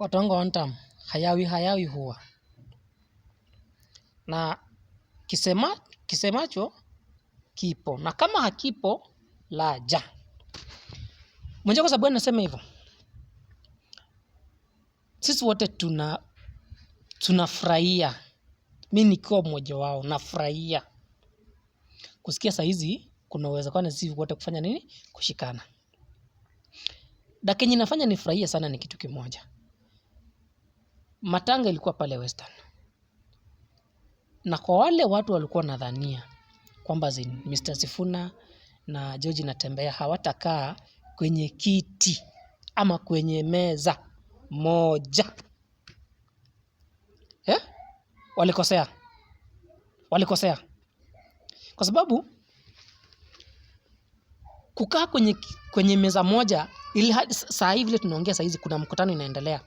Watu wangu wa one term, hayawi hayawi huwa na kisemacho kipo, na kama hakipo laja. Mwenye kwa sababu nasema hivyo, sisi wote tunafurahia, mi nikiwa mmoja wao nafurahia kusikia saa hizi kuna uwezekano sisi wote kufanya nini? Kushikana. Na kenye inafanya nifurahie sana ni kitu kimoja. Matanga ilikuwa pale Western. Na kwa wale watu walikuwa nadhania kwamba Mr. Sifuna na George Natembeya hawatakaa kwenye kiti ama kwenye meza moja. Walikosea. Walikosea. Kwa sababu kukaa kwenye meza moja ili saa hii vile tunaongea saa hizi kuna mkutano inaendelea.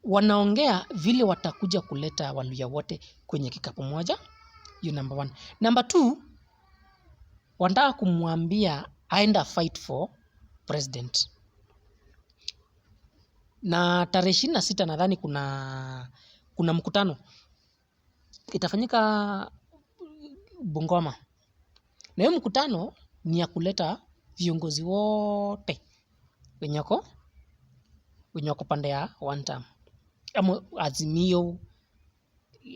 Wanaongea vile watakuja kuleta Waluhya wote kwenye kikapu moja. Hiyo number one. Number two, wanataka kumwambia aenda fight for president. Na tarehe 26 nadhani kuna mkutano itafanyika Bungoma. Na hiyo mkutano ni ya kuleta viongozi wote wenye wako pande ya one term. Ama Azimio,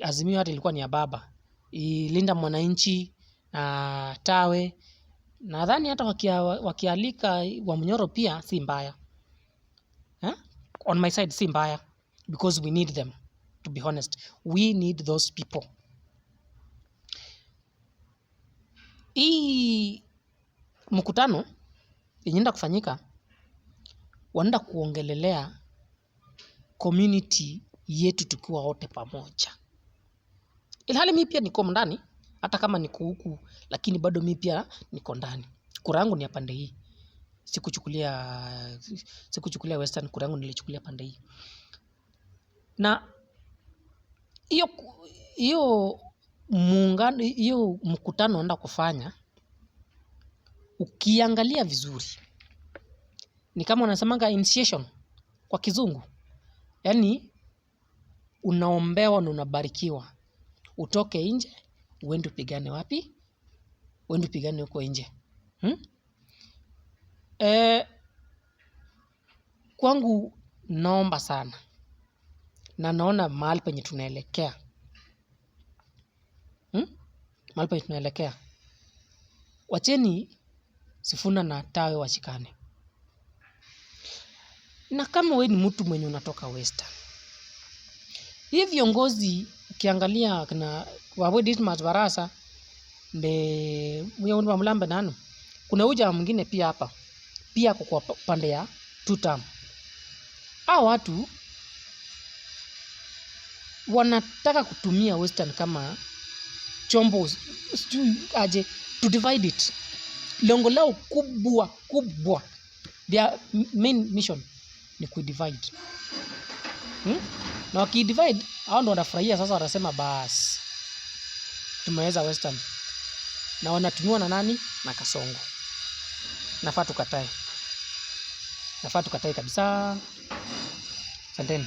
Azimio hata ilikuwa ni ya baba. Linda Mwananchi na Tawe. Nadhani hata wakialika Wamunyoro pia si mbaya. On my side si mbaya because we need them, to be honest. We need those people. Hii mkutano yenye kufanyika, wanaenda kuongelelea community yetu tukiwa wote pamoja. Ilhali mi pia niko ndani, hata kama niko huku, lakini bado mi pia niko ndani. Kura yangu ni ya pande hii. Sikuchukulia Western, kura yangu nilichukulia pande hii. Na hiyo muungano, hiyo mkutano wanaenda kufanya, ukiangalia vizuri ni kama wanasemanga initiation kwa kizungu. Yaani unaombewa na unabarikiwa. Utoke nje, uende upigane wapi? Uende upigane huko nje. Kwangu naomba sana. Na naona mahali penye tunaelekea. Mahali penye tunaelekea. Wacheni Sifuna na Tawe washikane. Na kama we ni mtu mwenye unatoka Western, hii viongozi ukiangalia kina Wabwe Dismas Barasa mbe mwe wa Mlambe nanu, kuna uja mwingine pia hapa pia ako kwa pande ya two term. Hao watu wanataka kutumia Western kama chombo, sijui aje, to divide it. Lengo lao kubwa kubwa, their main mission ni kuidivide. Na wakidivide, hao ndo wanafurahia sasa, wanasema bas tumeweza Western. Na wanatumiwa na nani? Na Kasongo. Nafaa tukatae. Nafaa tukatae kabisa. Asanteni.